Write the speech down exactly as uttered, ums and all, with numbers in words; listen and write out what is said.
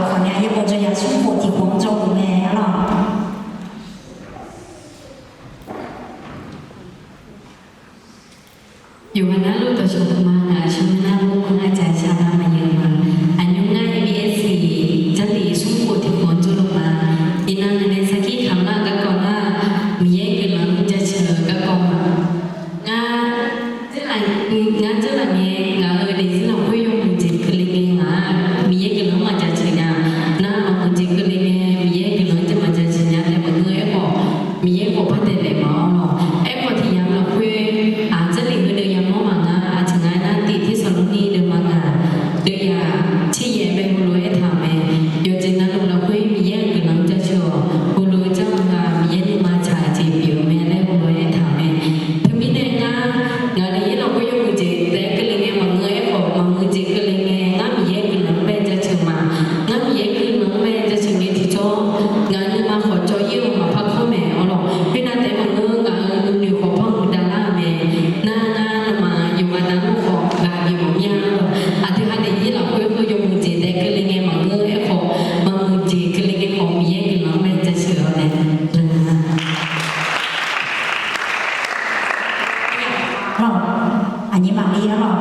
Khawf nae yaerbof jawr ya smrkhof tiqkhof-anr jawrluf mae arlawq. Yawqghaq narluf dawqshawq ma ngaq shawr nar mawrmawr ngar jaqshaq nar maqya ma. Aqnymr ngar A B S-iq Jarlif smrkhof tiqkhof-anr jawrluf ma. Iqnan ngaq nae sarkir kamq lar-eu garkawv nar, Miqyaer guiqlanq-anr jaceuq-eu garkawv ma. Ngar, ngar dzeurlaf ngae ngaq-euq daefzir lafkhoer yawmuiq jeq keuvle ngae ngaq-aq, Miqyaer guiqlanq-anr maqjaceuq nya. Nar maqmuiq jeq keuvle ngae Miqyaer guiqlanq-anr jeq maqjaceuq nya nae maqngeur-eu aerkhawf, Miqyaer khawf par daeqlaef ma-awr lawq. Aerkhawf tiq yamq lafkhoer, aq, Jarlif heudeuq yamawr maqngeur-a. Aqceuq nga nar tiq Tersaqlorni deuvma ngaq, deuvyaq tser yaef bae heulof-aer aertaq-euq mae. Yawqjeq navluf lafkhoer Miqyaer-euq guiqlanq-anr jaceuq-awq. Heulof-eu janr-eu ghaq Miqyaer nuima tsaq-eu jeq pyeuf-eu mae laer heulof-aer aertaq-euq mae. Teumirnae ngar, ngaq nae yaer lafkhoer yawmuiq jeq taef-aer keuvle ngae maqngeur-eu aerkhawf, maqmuiq jeq keuvle ngae ngar Miqyaer guiqlanq-anr bae jaceuq ma. Ngar Miqyaer guiqlanq-anr bae jaceuq ngae tiqjawr, ngaq nuima khawf jawr-ir-eu maqpar kawr maeq-awr lawq. Khoernav taef-aer maqngeur, ngaq-euq nuinoeq khawf par muiqdav lar-euq mae. Nar ngar nawmaf yawqghaq navluf khawf ghaq bif mawf mir-a lawq. Aqdui ha daefzir lafkhoer heu yawmuiq jeq taef-aer keuvle ngae maqngeur-eu aerkhawf, maqmuiq jeq keuvle ngae khawf Miqyaer guiqlanq-anr bae jaceuq-awq nae. Arlawq, aqnyir maqli arlawq.